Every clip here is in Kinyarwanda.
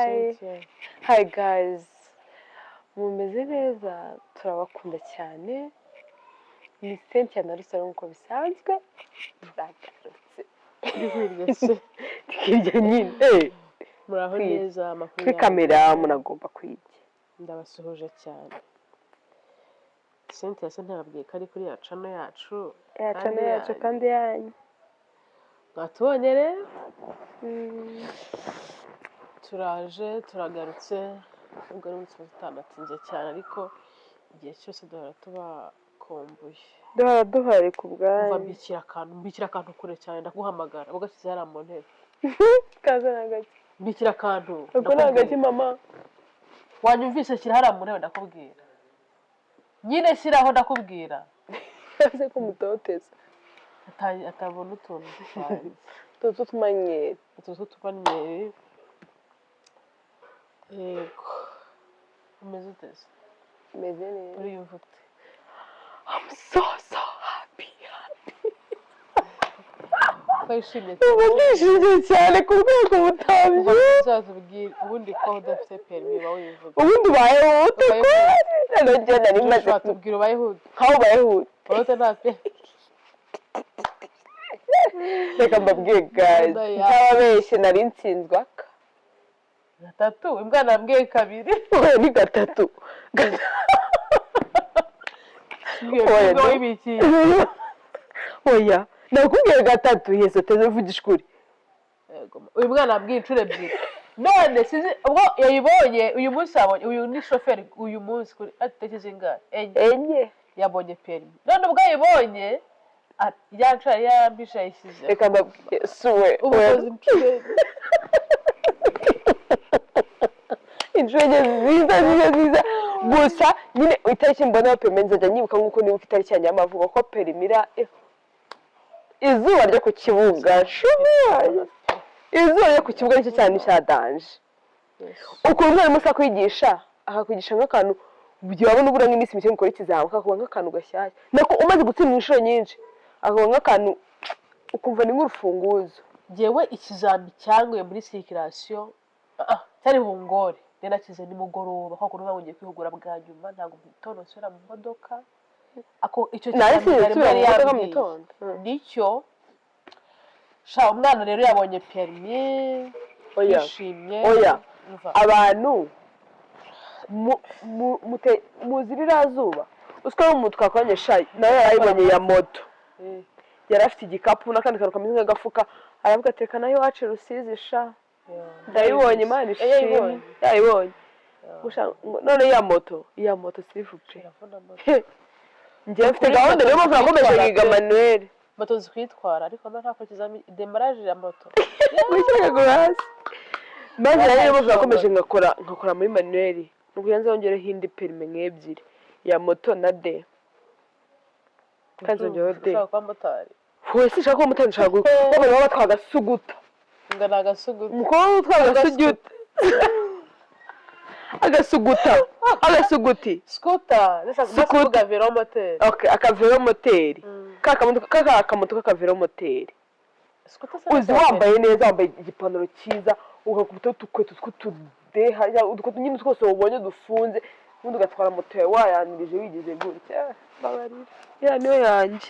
Hi. Cynthia. Hi guys, mumeze neza? Turabakunda cyane. Ni Cynthia na Rusaro nk'uko bisanzwe, zagarutse. Uri kwirya se? Tukirya nyine. Eh, Muraho Kwirya. neza, amakuru Kuri yanyu? kamera munagomba kwirya. Ndabasuhuje cyane. Cynthia se ntiyababwiye ko ari kuri ya channel yacu? Ya Kandi channel yacu yanyu. Kandi yanyu. Mwatubonye rero, turaje, turagarutse, ubwo ari umunsi tutanatinze cyane, ariko igihe cyose duhora tubakumbuye. Duhora duhari ku Umva, bwanyu. mbikira akantu kure cyane, ndaguhamagara ugashyize hariya mu ntebe. Kaza ni agaki? Mbikira akantu. Ako ni Ndakubwira. agaki, mama? Wanyumvise? Shyira hariya mu ntebe, ndakubwira nyine, shyiraho ndakubwira. Aze kumutoteza. Atabona utuntu twanjye. Utu tw'utumanyeri. Utuntu tw'utumanyeri, yego. Umeze ute se? Meze neza. Uriyumva ute? I'm so so happy, happy. Ko wishimye? Ubu ndishimye cyane ku rwego butabyumva. Uzatubwire ubundi ko udafite perimi uba wivuga. Ubundi ubayeho ute? Ubayeho. Ko none nari maze Joshua, tubwire, ubayeho ute? Nkaho ubayeho ute? Wowe ute nta perimi? Reka mbabwire guys, Nda ya. ntababeshye, nari nsinzwe aka Gatatu, imbwa nambwiye kabiri. Oya, ni gatatu. Oya, Ubwo no. wibikiye. Oya, nakubwiye gatatu. Yesu, uteze, uvugisha ukuri. Yego, uyu mwana yambwiye inshuro ebyiri, none sinzi ubwo yayibonye uyu munsi. Yabonye, uyu ni shoferi, uyu munsi kuri tariki zingahe? 4. 4. Yabonye perimi, none ubwo yayibonye ya nshuro yari yarambije yayishyize. Reka mbabwire suwe. Ubu ukoze inshuro enye. Inshuro enye nziza nziza nziza. Gusa nyine itariki mbona perimi nzajya nyibuka nk'uko nibuka itariki yanjye y'amavuko, ko perimi ira izuba ryo ku kibuga shubaye. Izuba ryo ku kibuga nicyo cyane cya danger. Ukuntu umwarimu asa kwigisha, akakwigisha nk'akantu wabona ubura nk'iminsi mike ngo ukore ikizami, akakuba nk'akantu gashyashya, nako umaze gutsinda inshuro nyinshi, akakuba nk'akantu ukumva ni nk'urufunguzo. Njyewe ikizami cyanguye muri circulation cyari bungore. Rero nakize nimugoroba, kwa kuntu uba ngiye kwihugura bwa nyuma, ntabwo mu gitondo nsubira mu modoka. Ako icyo Nawe kizami mwarimu sinzi yari mu modoka mu yambwiye. gitondo. Nicyo sha. Umwana rero yabonye perimi. Oya. Yishimye. Oya. Umva. Abantu muzi ririya zuba, uziko ari umuntu twakoranye sha, nawe yarayibonye ya moto. Yari afite igikapu n'akandi kantu kameze nk'agafuka, aravuga ati: "Reka nayo iwacu Rusizi sha, ndayibonye, Imana ishimwe." Yayibonye. Yayibonye. Gusa none ya moto sivupure. Iravuna moto. Njyewe mfite Kuri gahunda, moto niyo mpamvu nakomeje zitwara nkiga pe. manuel. Moto zikuyitwara, ariko no ntakora ikizami démarrage ya moto. Gushyira akaguru hasi maze rero niyo mpamvu nakomeje nkakora muri manuel, ni ukugira ngo nzongereho indi perime nk'ebyiri ya moto na D, kandi nzongereho D. Ushaka kuba motari? Wowe, sinshaka kuba motari, nshaka kuba abantu baba batwara agasuguta. Ngo ni agasuguta. Umukobwa utwara agasuguta, agasuguta, agasuguti. Scooter. Scooter. Kuvuga velomoteri. Okay, akavelomoteri, ka kamodoka, ka kamoto k'akavelomoteri. Scooter se? Uzi wambaye neza, wambaye igipantaro cyiza, ugakubita utukweto tw'utudeha, udukweto nyine twose ubonye dufunze, ubundi ugatwara moto yawe wayanirije, wigize gutya. Mbabarira, ya niyo yanjye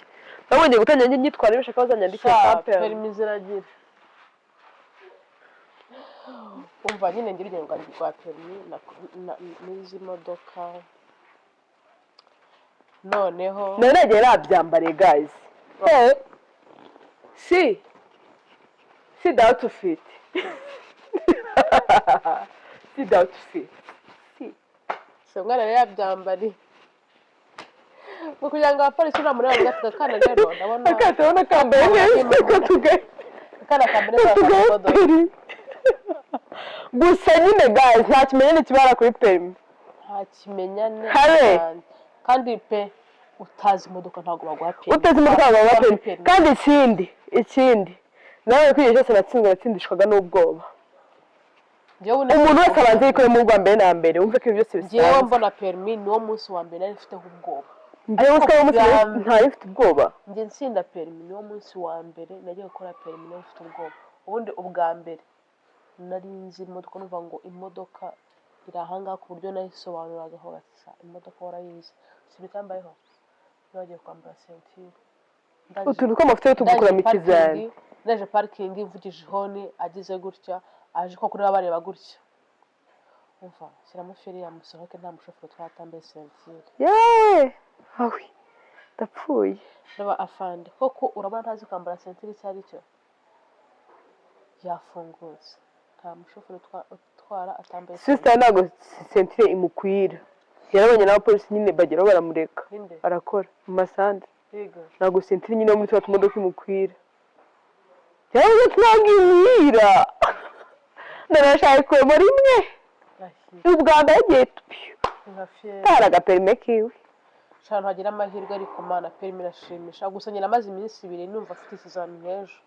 nabonye gutangira njye nyitwara, nibashaka bazanyandikira Sha, kampani. Perimi ziragira. Umva nyine, ngira urugendo rwa perimi n'izi modoka noneho. Nari nagiye nabyambariye guys. Hey, see, see the outfit, see the outfit, see. Si umwana rero yabyambariye ngo kugira ngo abapolisi namureba bavuga ati: "Akana rero ndabona." Akato ubona kambaye neza katugaye. Akana kambaye neza katugaye imodoka. Perimi gusa nyine guys, nta kimenyane kibara kuri perimi. Nta kimenyane. Habe. Cyane. Kandi pe, utazi imodoka ntabwo baguha perimi. Utazi imodoka ntabwo baguha perimi. Perimi. Kandi ikindi nawe, kuri igihe cyose natsinzwe, natsindishwaga n'ubwoba. Njyewe Umuntu wese abanza yikoremo ubwa mbere na mbere, wumve ko ibi byose njyewe bisanzwe. Mbona perimi, niwo munsi wa mbere nari mfiteho ubwoba. Njyewe Ariko utwaye umunsi ntari mfite ubwoba. Njye nsinda perimi, niwo munsi wa mbere nagiye gukora perimi nari mfite ubwoba. Ubundi ubwa mbere Nari nzi imodoka, numva ngo imodoka iri ahangaha, ku buryo nayisobanuraga aho gatsa imodoka warayizi. Ikintu cyambayeho, nibagiwe kwambara ceinture. Utuntu tw'amafuta yo tugukuramo ikizami. Ndaje parking, mvugije ihoni, agize gutya, aje ko kureba, bareba gutya, umva, shyiramo feri yamusohoke, nta mushoferi twatambaye ceinture. Yeee, awi, ndapfuye! Reba afande, koko urabona ntazi kwambara ceinture icyo ari cyo? Yafungutse, nta mushoferi utwara atambaye. Sister ntabwo ceinture imukwira, yarabonye n'abapolisi nyine bageraho baramureka. Ninde? Arakora mu masande. Yego. Ntabwo ceinture nyine yo muri twa tumodoka imukwira, yaravuze ati ntabwo imwira, narashaka kuyemo rimwe ubwa mbere agiye Nka fiyeri. Tara agaperime kiwe. Ahantu hagira amahirwe, ariko Mana, perimi irashimisha. Gusa nyina amaze iminsi 2 numva afite ikizamini ejo.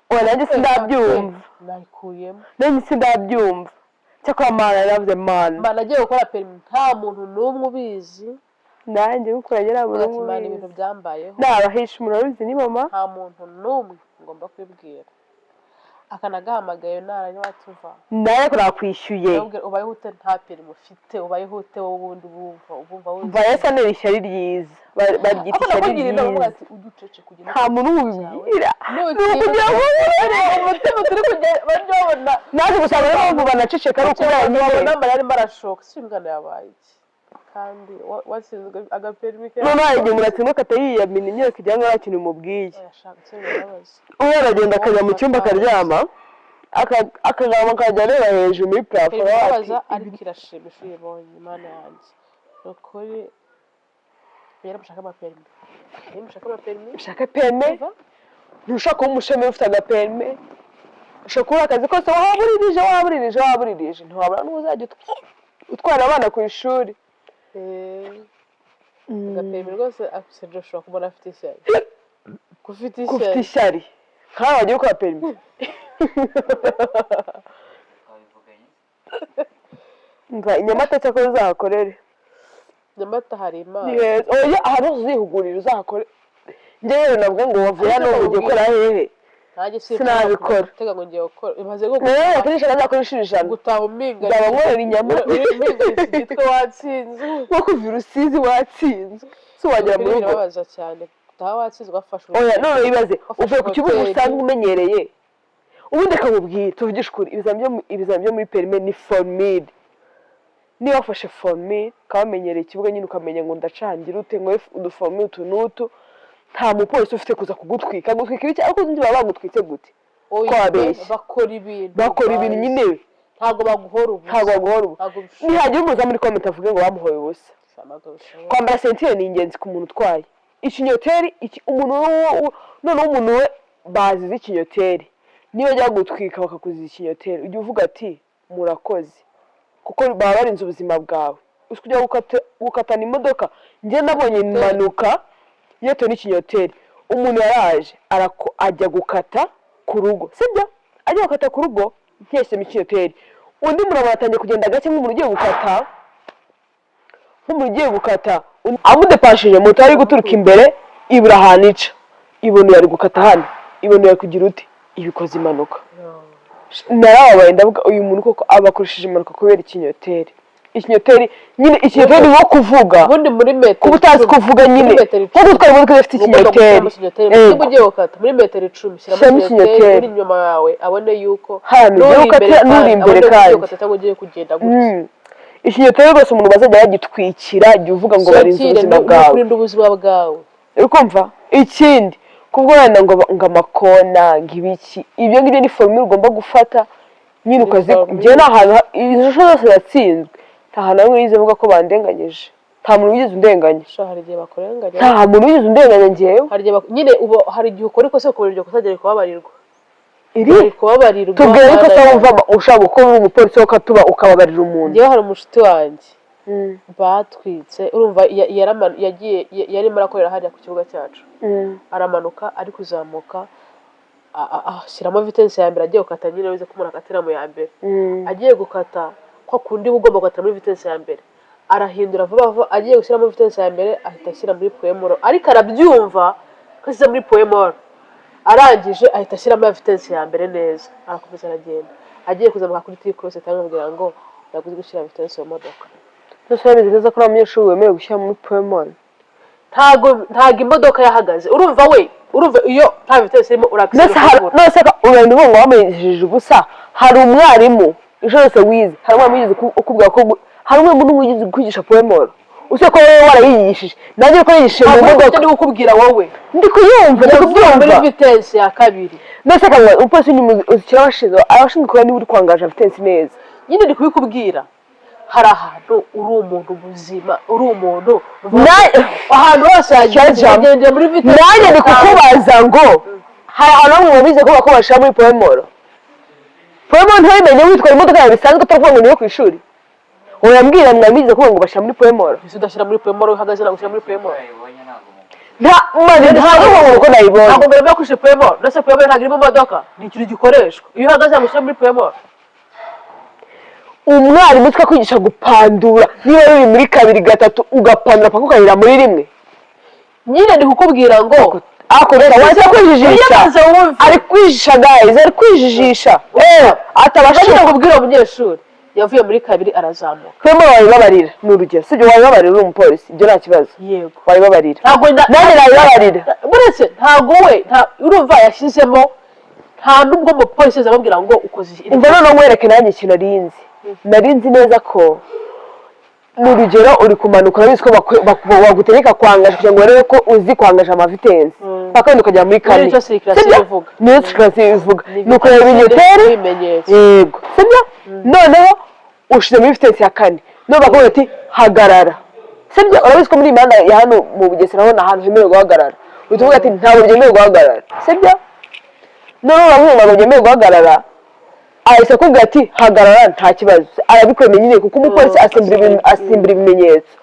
Oya, nanjye sindabyumva. Nayikuyemo. Nanjye sindabyumva. Cyakora Mana, yaravuze Mana. Mana, agiye gukora perimi nta muntu n'umwe ubizi. Nanjye nkuko uragera Avuga buri ati: "Mana, ibintu byambayeho." Nabahisha umuntu wabizi ni mama. Nta muntu n'umwe ngomba kubibwira. Akanagahamagaye nara watuva. Nawe ariko nakwishyuye. Ndamubwira, ubayeho ute nta perimi ufite? Ubayeho ute wowe? Ubundi ubumva wumva Bayasa ni ishyari ryiza. Baryita Ariko ishyari nakugira inama, uvuga ryiza. ati uducece kugira Nta muntu ubibwira, ni Nutinya. ukugira ngo Umutima turi kugenda bajya babona. Naje gusanga rero mpamvu banaceceka ari ukubera nyine. Babona amarira arimo arashoka, si umwana yabaye iki kandi watsinzwe agaperimi ke? Noneho hari igihe umuntu atsindwa akata yiyamina imyaka igira ngo nta kintu umubwiye. Oya, gutsindwa birababaza. Umwe aragenda akajya mu cyumba akaryama, akaryama akajya areba hejuru muri plafond. Birababaza ariko irashimisha iyo uyibonye. Imana yanjye, ni ukuri rero mushaka amaperimi, iyo mushaka amaperimi. Ushaka perime, ntushobora kuba umushomeri ufite agaperime. Ushobora kubura akazi kose, waburirije, waburirije, waburirije, ntiwabura n'uzajya utwara abana ku ishuri. Agaperimi rwose afite, ushobora kubona afite ishyari, ko ufite ko ufite ishyari. Ishyari nkawe wagiye gukora perimi. Twabivuganye. Mva i Nyamata, cyakora uzahakorere. Nyamata hari Imana. Ni heza. Oya, ahantu hose uzihugurira uzahakorere. Njyewe rero navuga ngo wavuye hano ugiye gukora hehe? Nanjye Sinabikora. Gutega ngo ngiye gukora imaze nko Nawe yakoresha, nazakoresha inshuro 100. Gutaha umpinga. Nzaba nkorera inyama. Uri igitwe watsinze. Nko kuva i Rusizi watsinzwe si wagera mu rugo. Birababaza cyane gutaha watsinzwe, wafashe Oya, none wibaze wafashe uvuye ku kibuga hoteli. usanzwe umenyereye. Ubundi akakubwira, tuvugishe ukuri, ibizami byo muri perime ni formule. Niba wafashe formule, ukaba wamenyereye ikibuga nyine, ukamenya ngo ndacangira ute, ngo uduformule utu n'utu, nta mupolisi ufite kuza kugutwika. Gutwika ibiki? Ariko undi baba bagutwitse gute? Oya, ko wabeshye. Bakora ibintu Bakora ibintu bazi. nyine. Ntabwo baguhora ubusa. Ntabwo baguhora ubu. Ntabwo bishoboka. Nihagira umuza muri comment avuge ngo bamuhoye ubusa. Ntabwo bishoboka. Kwambara ceinture ni ingenzi ku muntu utwaye ikinyoteri. Umuntu noneho umuntu we bazize ikinyoteri, niba ajya gutwika bakakuziza ikinyoteri, ujya uvuga ati murakoze, kuko baba barinze ubuzima bwawe. Uzi kujya gukatana imodoka? Njye nabonye impanuka yetewe n'ikinyoteri. Umuntu yaraje ajya gukata ku rugo, sibyo? Ajya gukata ku rugo ntiyashyizemo ikinyoteri, undi muntu atangiye kugenda gake nk'umuntu ugiye gukata, nk'umuntu ugiye gukata, amudepashije moto yari guturuka imbere, ibura ahantu ica, ibona yari gukata hano, ibona yari kugira uti ibikoze impanuka. Narababaye, ndavuga uyu muntu koko aba akoresheje impanuka kubera ikinyoteri. Ikinyoteri nyine, ikinyoteri ni nko kuvuga. Ubundi muri metero Kuba utazi 10, kuvuga nyine. Muri metero Nko gutwara imodoka idafite ugomba ikinyoteri. gushyiramo ikinyoteri. Yego. Niba ugiye gukata muri metero 10, shyiramo Shyiramo ikinyoteri. ikinyoteri. Uri inyuma yawe abone yuko Hano ugiye n'uri imbere gukata, n'uri kandi imbere abone ko ugiye kandi. gukata cyangwa ugiye kugenda gutya. Ikinyoteri rwose umuntu bazajya bagitwikira, jya uvuga ngo barinze Sotire, ubuzima ni bwawe. ukurinda ubuzima bwawe. Uri kumva? Ikindi, kubwo wenda ngo amakona, ngo ibiki, ibyo ngibyo ni formule ugomba gufata nyine ukazi. Formule. Njyewe nta hantu izo nshuro zose natsinzwe, nta hantu hamwe nigeze mvuga ko bandenganyije. Nta muntu wigeze undenganya. Sha, hari igihe bakurenganya. Nta muntu wigeze undenganya njyewe. Hari igihe nyine uba, hari igihe ukora ikosa ukabona iryo kosa riri kubabarirwa. Iri Riri kubabarirwa. Tubwire ariko Mana se yanjye. wumva ushaka gukora uri umupolisi wo ukatuba ukababarira umuntu? Njyewe hari umushuti wanjye batwitse, urumva yagiye yarimo arakorera hariya ku kibuga cyacu, aramanuka ari kuzamuka, ashyiramo vitesse ya mbere, agiye gukata nyine, wize ko umuntu akatira mu ya mbere, agiye gukata kwa kundi uba ugomba gukatira muri vitesse ya mbere, arahindura vuba vuba, agiye gushyiramo vitesse ya mbere ahita ashyira muri point mort, ariko arabyumva ko ashyize muri point mort, arangije ahita ashyiramo ya vitesse ya mbere neza, arakomeza aragenda. Agiye kuzamuka kuri T-cross, atamubwira ngo ntabwo uzi gushyira vitesse mu modoka. Byose urabizi neza ko nta munyeshuri wemerewe gushyira muri point-mort. Ntago imodoka yahagaze. Urumva we, urumva iyo nta vitesse irimo, Ndetse urakisera. None se urenda uvuga ngo wamwigishije ubusa? Hari umwarimu ejo yose wize, hari umwarimu wigeze ukubwira ko hari umwarimu n'umwe wigeze kwigisha point-mort, usibye ko wowe warayigishije, nanjye ko yigishije mu Ntabwo modoka. Ndi kukubwira wowe. Ndi kuyumva, ndi Yavuye muri kubyumva. vitesse ya kabiri. None se kanwa umupolisi ni uzi abashinzwe kureba niba uri kwangaje vitesse neza? Nyine ndi kubikubwira, hari ahantu uri umuntu muzima, uri umuntu ahantu hose yagendera muri vitesse. Nanjye ndi kukubaza ngo hari ahantu hamwe wabize ko bashyira muri point-mort? Point-mort ntiwabimenye witwara imodoka yawe bisanzwe, utaravuga ngo niyo ku ishuri. Urambwira mwabize kuvuga ngo bashyira muri point-mort? Ese udashyira muri point-mort, uhagaze ntabwo ushyira muri point-mort? Nta mani, ntabwo ngo nayibonye. Ntabwo mbere yo kwishyura point-mort. Ndetse point-mort ntabwo iri mu modoka, ni ikintu gikoreshwa iyo uhagaze, ntabwo ushyira muri point-mort. Umwarimu twakwigisha gupandura, niba ruri muri kabiri, gatatu, ugapandura paka ukahera muri rimwe. Nyine ndi kukubwira ngo Akoresha wahita kwijijisha. Uyabanza wumve. Ari kwijijisha guys, ari kwijijisha, atabasha. Ndagira ngo ubwire uwo munyeshuri yavuye muri kabiri arazamuka. Twemwe wabibabarira, ni urugero, sibyo? Wabibabarira uri umupolisi, ibyo nta kibazo. Yego. Wabibabarira. Ntabwo Nanjye nabibabarira. Uretse ntabwo we urumva yashyizemo, nta nubwo umupolisi azamubwira ngo ukoze iki. Umva noneho nkwereke nanjye ikintu nari nzi. Nari nzi neza ko, ni urugero, uri kumanuka, urabizi ko bagutegeka kwangaje kugira ngo barebe ko uzi kwangaje amavitesse, paka wenda ukagera muri kane. Nicyo circulation Sibyo? ivuga. Niyo circulation ivuga, ni ukureba ibinyoteri. Ibimenyetso. Yego, sibyo? Noneho ushize muri vitesse ya kane, none bakubwira ati hagarara, sibyo? Urabizi ko muri iyi mihanda ya hano mu Bugesera ho ni ahantu hemerewe guhagarara, uhita uvuga ati ntabwo byemewe guhagarara, sibyo? Noneho uravuga ngo ntabwo byemewe guhagarara, ahise akubwira ati hagarara, nta kibazo. Arabikwemeye nyine, kuko umupolisi asimbura ibintu, asimbura ibimenyetso.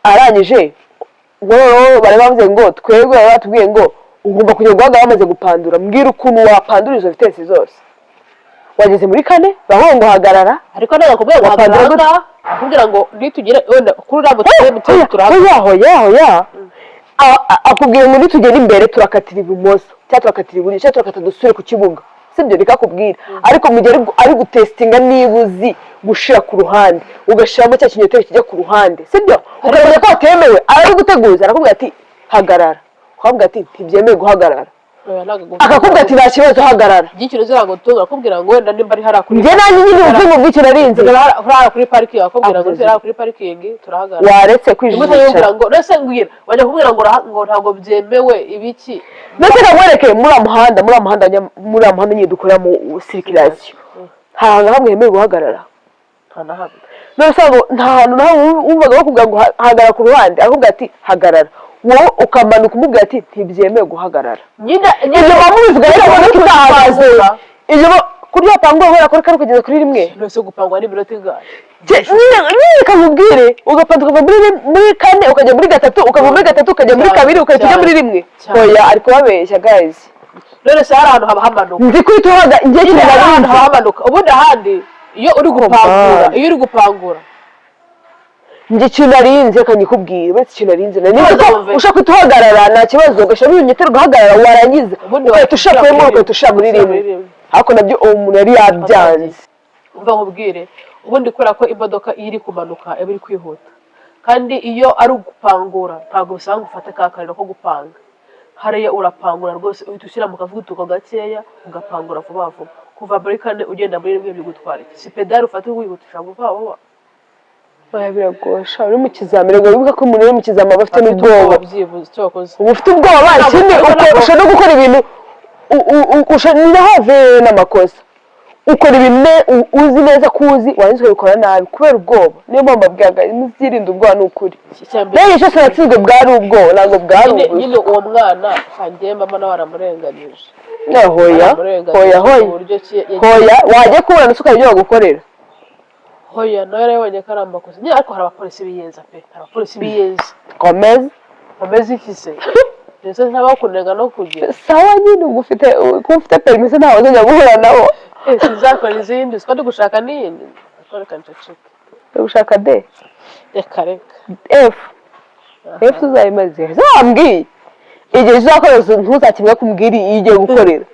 Arangije ubwo noneho bari bavuze ngo twebwe bari batubwiye ngo ugomba kujya guhagarara wamaze gupandura. Mbwira ukuntu wapandura izo vitesse zose wageze muri kane, baravuga ngo hagarara. Ariko ntabwo akubwira ngo Wapandura hagarara gute? Ngaha akubwira ngo nitugere wenda kuri uriya moto MTN turahagarara. Oya, oya, oya. Akubwira ngo nitugera imbere turakatira ibumoso cyangwa turakatira iburyo cyangwa turakata dusubire ku kibuga, sibyo? Bikakubwira, ariko mu gihe ari gutesitinga niba uzi gushira ku ruhande, ugashyiramo cya kinyoteri kijya ku ruhande, sibyo? Ukamenya ko hatemewe, arabiguteguza, arakubwira ati hagarara, ukamubwira ati ntibyemewe guhagarara. Oya, ntabwo Akakubwira ati nta kibazo, hagarara. Ibyiciro zirago tunga akubwira ngo wenda nimba ari hariya kuri Njye nanjye nyine ubwenge bw'icyo narinzi. Hariya kuri parikingi, akubwira ngo Avuze. hariya kuri parikingi turahagarara. Waretse Rimwe kwijijisha. ngo nese mbwira, wajya kubwira ngo ngo ntabwo byemewe ibiki? Ndetse nakwereke muri uriya muhanda nyine dukorera mu circulation, nta hantu na hamwe hemerewe guhagarara. Nta na hamwe. None se ngo nta hantu na hamwe wumvaga bakubwira ngo hagarara ku ruhande? Akakubwira ati hagarara, wowe ukamanuka umubwira ati ntibyemewe guhagarara. Nyine. Ibyo bamubivuga rero, ubona ko utahagaze ibyo kurya wapanguwe guhera kuri kane kugeza kuri rimwe. None se gupangwa n'iminota ingahe? Nyine reka nkubwire, ugafata ukava muri kane ukajya muri gatatu, ukava muri gatatu ukajya muri Cyane, kabiri, ugahita ujya cyane, muri rimwe. Cyane. Oya, ari kubabeshya guys. None se hari ahantu haba hamanuka? Nzi ko uhita uhaga njye Nyine nyine hari ahantu narinzi. haba hamanuka. Ubundi ahandi iyo uri gupangura, man. iyo uri gupangura. Njye ikintu narinzi, reka nyikubwire, uretse ikintu narinzi, narinzi ko Ntuzumve. ushobora guhita uhagarara nta kibazo, ugashyiramo ibinyoteri ugahagarara, warangiza Ubundi ugahita ushaka washyira kuri muri ugahita ushira muri ushyira rimwe. muri rimwe. Ariko nabyo uwo muntu yari yabyanze. Umva nkubwire, ubundi kubera ko imodoka iyo iri kumanuka iba iri kwihuta, kandi iyo ari ugupangura ntabwo bisaba ngo ufate ka kariro ko gupanga. Hariya urapangura rwose, uhita ushyira mu kavuduko gakeya ugapangura vuba vuba. Kuva muri kane ugenda muri rimwe bigutwara iki? Si pédale ufata wihutisha vuba vuba? Oya, biragosha uri mu kizamini. Ngo wibuke ko umuntu uri mu kizamini aba afite n'ubwoba. Byibuze icyo wakoze. Uba ufite ubwoba. Ikindi ushobora no gukora ibintu ni naho havuye n'amakosa. Ukora ibintu uzi neza ko uzi, warangiza ukabikora nabi kubera ubwoba. Niyo mpamvu mbabwira ngo muzirinde ubwoba, ni ukuri. Icya mbere Nawe cyose natsinzwe bwari ubwoba, ntabwo bwari nyine ubusa. Nyine uwo mwana ngiye mama nawe aramurenganyije. Hoya. Aramurenganyije Hoya, hoya. ku buryo ki Hoya, wajya kubona isuka ibyo bagukorera. Hoya, nawe yarabonye ko ari amakosa nyine. Ariko hari abapolisi biyenza pe, hari abapolisi biyenza. Komeza. Bameze iki se? Ndetse ntabakunenga no kugira. Sawa nyine, ubwo ufite, kuba ufite permis ntawe uzajya guhura nabo. Eh, sinzakora izindi, siko ndi gushaka n'iyindi. Ariko reka nceceke. Uri gushaka D? Reka, reka. F, F tuzayimaze. Ese wambwiye igihe uzakorera, ntuzakimwe kumbwira iyo ugiye gukorera.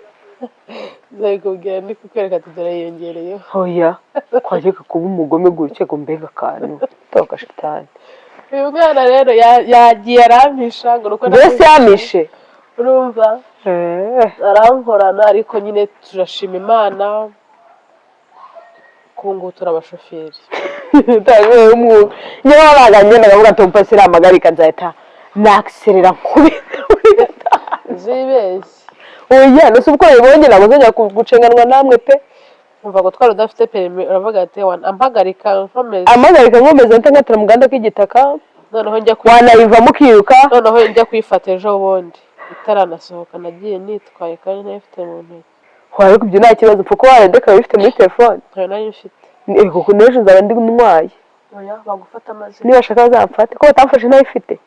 Nzabikubwira, ndi kukwereka ati dore yiyongereyeho. Oya, kwajyaga kuba umugome gutya ngo mbega akantu toka shitani. Uyu mwana rero yagiye arampisha ngo nuko Mbese yamishe? Urumva, arankorana, ariko nyine turashima Imana ko ubu ngubu turi abashoferi. Utabibereye umwuga. Niyo wabaga ngenda ndavuga ati umupasiteri amagarika, nzahita nakiserera nkubita muri gatanu. Zibeshye. Oya, nose uko nabibonye ntabwo nzongera gucenganwa namwe pe. Umva, gutwara udafite perimi, uravuga ati ampagarika nkomeza. Amagarika nkomeza, mpita nkatira mu gahanda k'igitaka. Noneho njya kwi Wanayivamo ukiruka. Noneho njya kuyifata ejo bundi itaranasohoka, nagiye nitwaye kandi ntayifite mu ntoki. Ariko ibyo nta kibazo, upfa kuba warandeka wifite muri telefone. Ntayo nari mfite. Kuko n'ejo nzaba ndi ntwaye. Oya, bagufata amazina. Nibashaka bazamfate ko batamfashe ntayifite.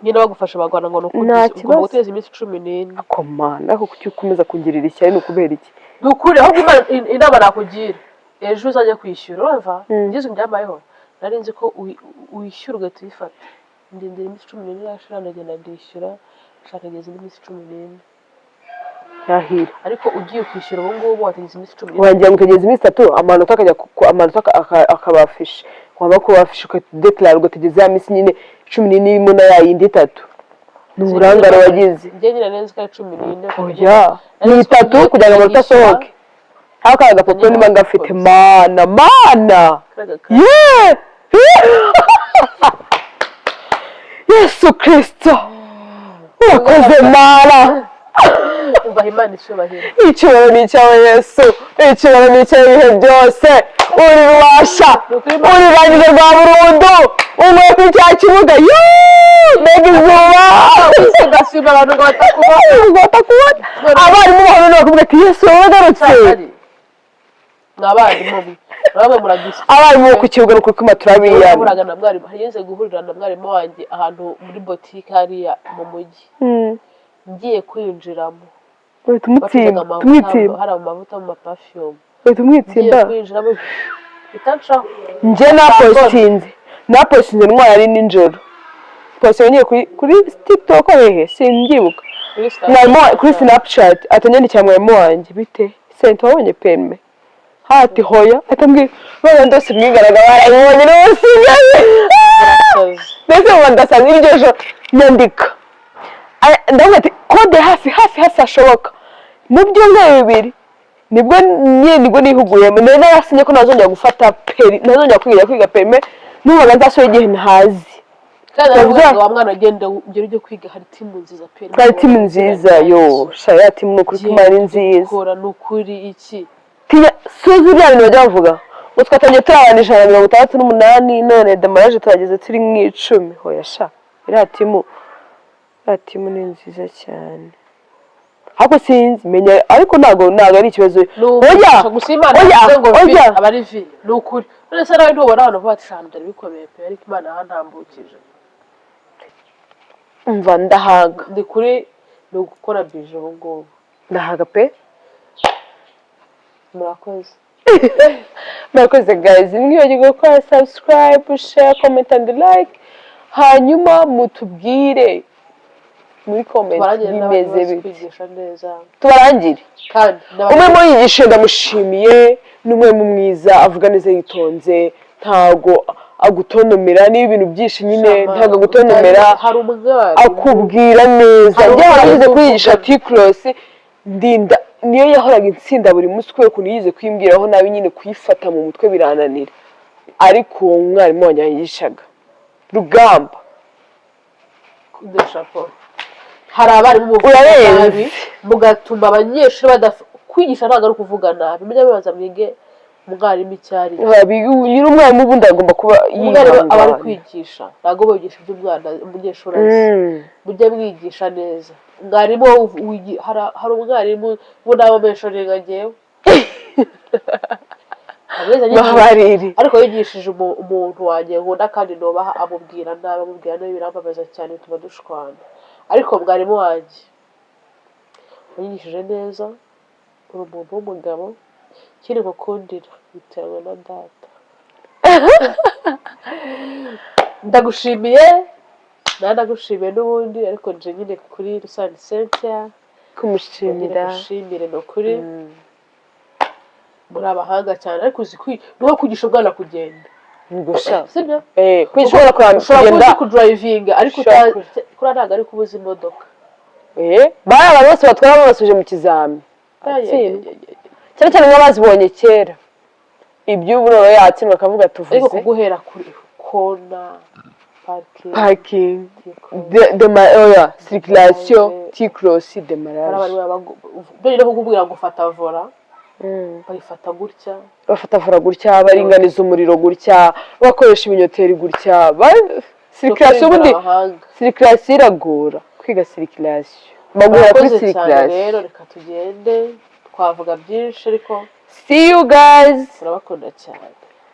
Nyine bagufasha bagwana ngo ni Nta ukugeza kibazo. ugomba guteza iminsi 14. Akomana, ariko kuki ukomeza kungirira ishyari? Ni ukubera iki? Ni ukuri, ahubwo inama nakugira, ejo uzajya kwishyura, urumva? Ngize ibyambayeho, nari nzi ko wishyura ugahita uyifata. Ndindira iminsi 14 irashira, ndagenda ndishyura, nshaka ngeze indi minsi 14. Yahira. Ariko ugiye kwishyura ubu ngubu wategeza iminsi 14. Wagira ngo utegereze iminsi 3, amanota akajya amanota akaba afishe, waba kuba afishe ukadekarara, ugategereza ya minsi nyine 14 irimo na ya yindi 3. Ni uburangare wagize. Njye nyine nari nzi ko ari 14. Oya, ni 3 kugira ngo amanota asohoke. Aho kariya gapapuro niba ngafite, mana mana ye Yesu Kirisito, urakoze Mana. Ubaha Imana icyubahiro. Icyubahiro ni icyawe Yesu, icyubahiro ni icyawe ibihe byose. Uri rubasha, uri rurangiza rwa burundu, umuye kuri cya kibuga. Yuuu, mbega izuba! Ugasima abantu ngo batakubona. Ngo batakubona. Abarimu bahora bakubwira ati Yesu wowe wagarutse. Ni abarimu mwe namwe muragisa. Abarimu bo ku kibuga, ni ukuri kuma turabiyana. Nahuraga na mwarimu, hageze guhurira na mwarimu wanjye ahantu muri botike hariya mu mujyi, ngiye kwinjiramo Uhita umutsimba. bacuruzaga amavuta, Tumwitsimba. hari amavuta mu maperfume. Uhita Ngiye umwitsimba. kwinjiramo itancaho. Njye napostinze ntwaye, ari nijoro postinze ngiye kuri TikTok, hehe simbyibuka. Mwarimu kuri Snapchat atanyandikira, mwarimu wanjye: "Bite sente, wabonye permis?" Hati hoya, atambwira bana ndose mwigaragara barayibonye n'ubusigaye mbese ngo ndasaza. Iryo joro nyandika, ndavuga ati kode hafi hafi hafi hashoboka mu byumweru 2 nibwo nyine nibwo nihuguyemo. Nari narasinye ko ntazongera gufata permis, ntazongera kwiga permis, numvaga nzasubira igihe ntazi. Kandi aravuga ngo wa mwana, ugenda ugera ujye kwiga, hari team nziza pe. Hari team nziza yo sha, ya team ni ukuri ko Imana ari nziza. Kora ni ukuri iki. Tinya suzi bya bintu bajya bavuga ngo twatangiye turi abantu 168, none démarrage tuhageze turi nk'icumi. Hoya sha, iriya team ni nziza cyane, ariko sinzi menya, ariko ntabwo ari ikibazo. Ni Oya. umugisha gusa Imana Oya. yavuze ngo vi. Oya. Aba ari vi, ni ukuri. None se nawe ntubona abantu bavuga ati shana byari bikomeye pe, ariko Imana yahantambukije. Umva, ndahaga. Ndi kuri ni ugukora bije ubu ngubu. Ndahaga pe. Murakoze. Murakoze guys, ntimwibagirwe gukora subscribe, share, comment and like, hanyuma mutubwire muri comment Tubarangire n'abandi bimeze bazi bite. kwigisha neza. Tubarangire. Kandi Umwe mu yigishe ndamushimiye, ni umwarimu mwiza, avuga neza yitonze, ntago agutonomera niba ibintu byinshi nyine, ntago agutonomera. Hari umwarimu Akubwira neza. Hari Njye umwarimu waragize kwigisha uvuga- T-cross ndinda niyo yahoraga insinda buri munsi kubera ukuntu yize kuyimbwiraho nabi, nyine kuyifata mu mutwe birananira, ariko uwo mwarimu wanjye yanyigishaga Rugamba. Kudeshapo hari abarimu muvuga Urarenze. nabi mugatuma abanyeshuri kwigisha ntabwo ari ukuvuga nabi. Mujye mubanza mwige umwarimu icyo ari cyo. Nyiri umwarimu ubundi agomba kuba Umwarimu aba ari yihangana. kwigisha, ntabwo bigisha ibyo umwana umunyeshuri azi. Mujye mwigisha neza. Mwarimu wowe hari umwarimu ubu nabameshoringa njyewe. Amezi anyigisha- Babarire. Ariko yigishije umuntu wanjye nkunda kandi nubaha, amubwira nabi, amubwira nabi, birambabaza cyane, bituma dushwana. Ariko mwarimu wanjye wanyigishije neza, uri umuntu w'umugabo, ikindi ngukundira bitewe na data, ndagushimiye nawe, ndagushimiye n'ubundi, ariko nje nyine kuri Rusani Cynthia. Kumushimira. Gushimire ni ukuri, muri abahanga cyane, ariko uzi ni nko kwigisha umwana kugenda. Gusa sibyo? Eh, kwishobora Ushobora kuba kugenda. uzi kudrivinga, ariko Ushobora kuriya ntabwo ari kubuza imodoka. Eh, bari abantu bose batwara babasubije mu kizami. Atsindwa. Cyane cyane nk'abazibonye kera, iby'ubu noneho yatsindwa akavuga Ariko tuvuze. Kuguhera kuri kona, parking, Parking, de oya, circulation, T-cross, démarrage. Byonyine kukubwira ngo fata volant, bayifata gutya. Bafata volant gutya, baringaniza umuriro gutya, bakoresha ibinyoteri gutya, circulation ubundi. Abahanga. Circulation iragora kwiga, circulation baguhera kuri Murakoze cyane. Circulation. Rero reka tugende, twavuga byinshi ariko See you guys. Turabakunda cyane.